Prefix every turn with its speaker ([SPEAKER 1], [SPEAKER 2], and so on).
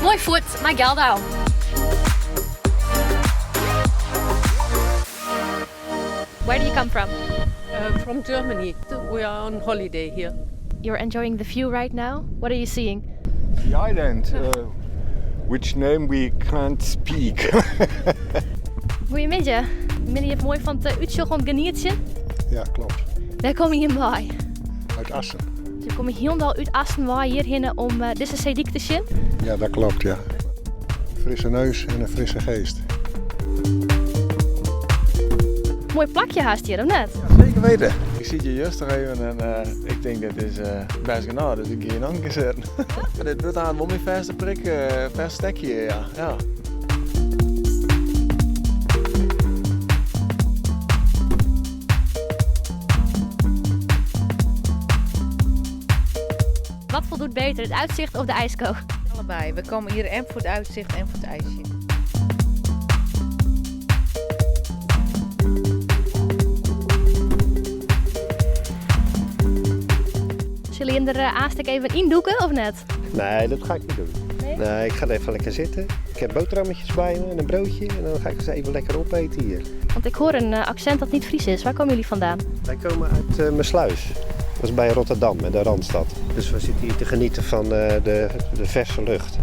[SPEAKER 1] Moai fuort nei Geldou. Where do you come from?
[SPEAKER 2] From Germany. We are on holiday here.
[SPEAKER 1] You're enjoying the view right now. What are you seeing?
[SPEAKER 3] The island, which name we can't speak.
[SPEAKER 1] Goeiemiddei. Binne jim moai fan it útsjoch oan it genietsjen?
[SPEAKER 4] Ja, klopt.
[SPEAKER 1] Wêr komme jim wei?
[SPEAKER 4] Uit Assen.
[SPEAKER 1] Se komme hielendal út Assen wei hjirhinne om dizze seedyk te sjen?
[SPEAKER 4] Ja, dat klopt, ja. Frisse neus en in frisse geest.
[SPEAKER 1] Moai plakje hast hjir, of net?
[SPEAKER 5] Ja, seker weten. Ik siet hjir juster even en ik tink dit is bêst genôch, dus ik gean hjir noch in kear sitten. Dit wurdt aanst wol myn fêste prik, fêst stekje hjir, ja. ja.
[SPEAKER 1] Wat voldoet beter, het uitzicht of de ijsko?
[SPEAKER 6] Allebei. We komen hier en voor het uitzicht en voor het ijsje.
[SPEAKER 1] Sille jim der aanst ek even yndûke of net?
[SPEAKER 7] Nee, dat ga ik niet doen.
[SPEAKER 1] Nee?
[SPEAKER 7] Nee, ik ga er even lekker zitten. Ik heb boterhammetjes bij me en een broodje. En dan ga ik ze even lekker opeten hier.
[SPEAKER 1] Want ik hoor een accent dat niet Fries is. Waar komen jullie vandaan?
[SPEAKER 7] Wij komen uit Maassluis. Dat is bij Rotterdam, in de Randstad. Dus we zitten hier te genieten van de verse lucht.